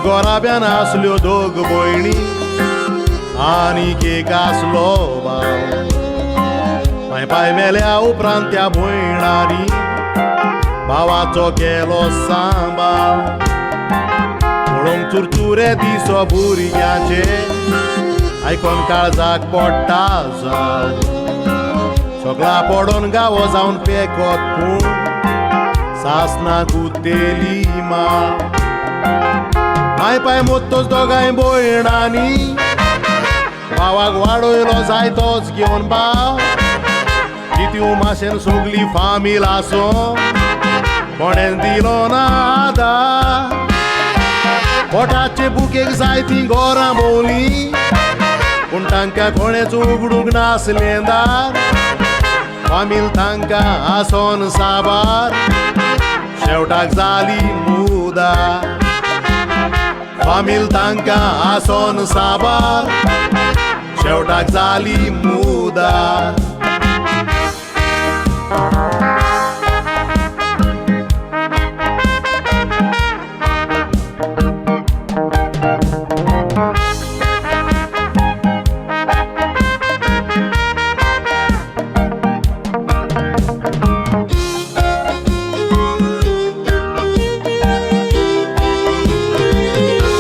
गोराब्यान आसल्यो दोग भयणी आनीक एक आसलो भाव. माय पाय मेल्या उपरांत त्या भयणांनी भावाचो केलो सांबाळ. पळोवंक चुरचुरे दिसो भुरग्याचे आयकोन काळजाक पडटा जाल. सगळा पडोन गांवो जावन पेकत पूण सासना गुतेली मा. माय पाय मोत्तोच दोगांय भयणांनी भावाक वाडयलो जायतोच घेवन भाव. किती माशेन सगली फामील आसो कोणें दिलो ना आदार. पोटाचे बुकेक जायतीं घरां भोंवलीं पूण तांकां कोणेंच उगडूंक नासलें दार. फामील तांकां आसोन साबार शेवटाक जाली मुदा. फामील तांकां आसोन साबार शेवटाक जाली मुदा.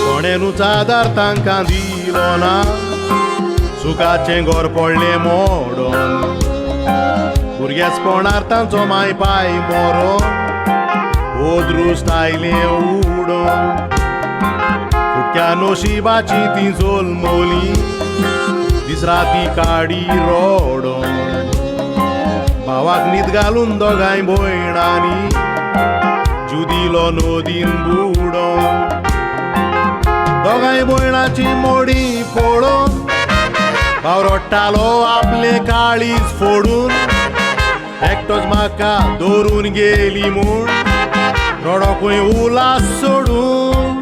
कोणेनूच आदार तांकां दिलो ना सुखाचें घर पडलें मोडोन. भुरगेचपणार तांचो माय पाय मरोन अदृश्ट आयलें उडोन. फुटक्या नशिबाची ती जल्मली दीस राती काडी रोडोन. भावाक न्हीद घालून दोगांय भयणांनी जीव दिलो नदीन बुडोन. दोगांय भयणाची मोडी पळोवन भाव रडटालो आपलें काळीज फोडून. एकटोच म्हाका दवरून गेली म्हूण रडोकूय उलास सोडून.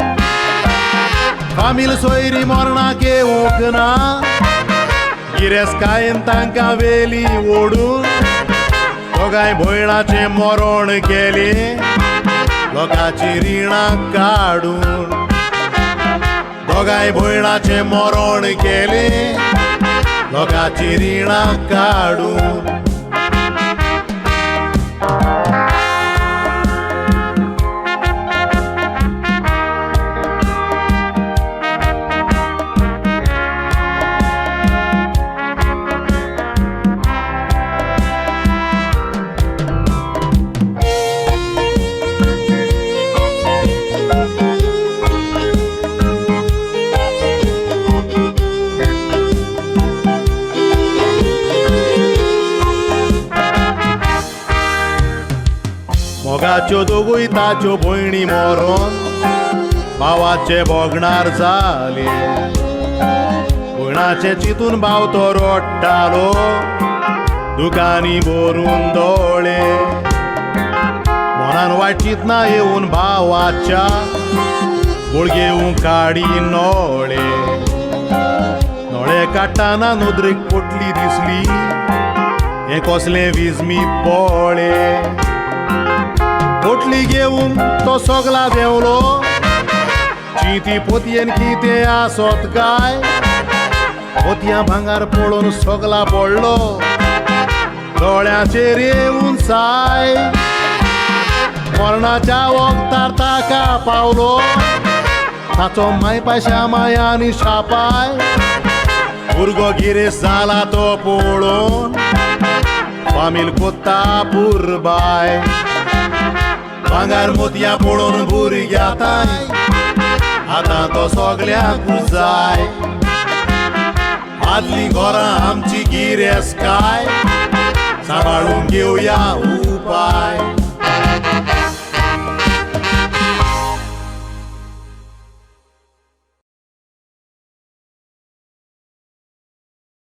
फामील सोयरी मरणाक येवंक ना गिरेस्तकायेन तांकां व्हेली ओडून. दोगांय भयणाचें मरण केलें लोकांचीं रिणां काडून. दोगांय भयणाचें मरण केलें लोकांचीं रिणां काडून. मोगाच्यो दोगूय ताच्यो भयणी मरोन भावाचे भोगणार जाले. भयणाचें चिंतून भाव तो रडटालो दुकांनी भरून दोळे. मनान वायट चिंतना येवन भावाच्या बळगेवूं काडी नोळे. नोळे काडटाना नदरेक पोटली दिसली हें कसलें विजमी पळे. पोटली घेवन तो सगला देंवलो चिंती पोतयेन कितें आसत काय. पोतयां भांगार पळोवन सगला पडलो दोळ्यांचेर येवन साय. मरणाच्या वखदार ताका पावलो ताचो माय पाय श्यामाय आनी शापाय. भुरगो गिरेस्त जाला तो पळोवन फामील कोत्ता पुरबाय. भांगार मोतयां पळोवन भुरग्या ताय आतां तो सगल्यांकूच जाय. आदलीं घरां आमची गिरेस्तकाय सांबाळून घेवया उपाय.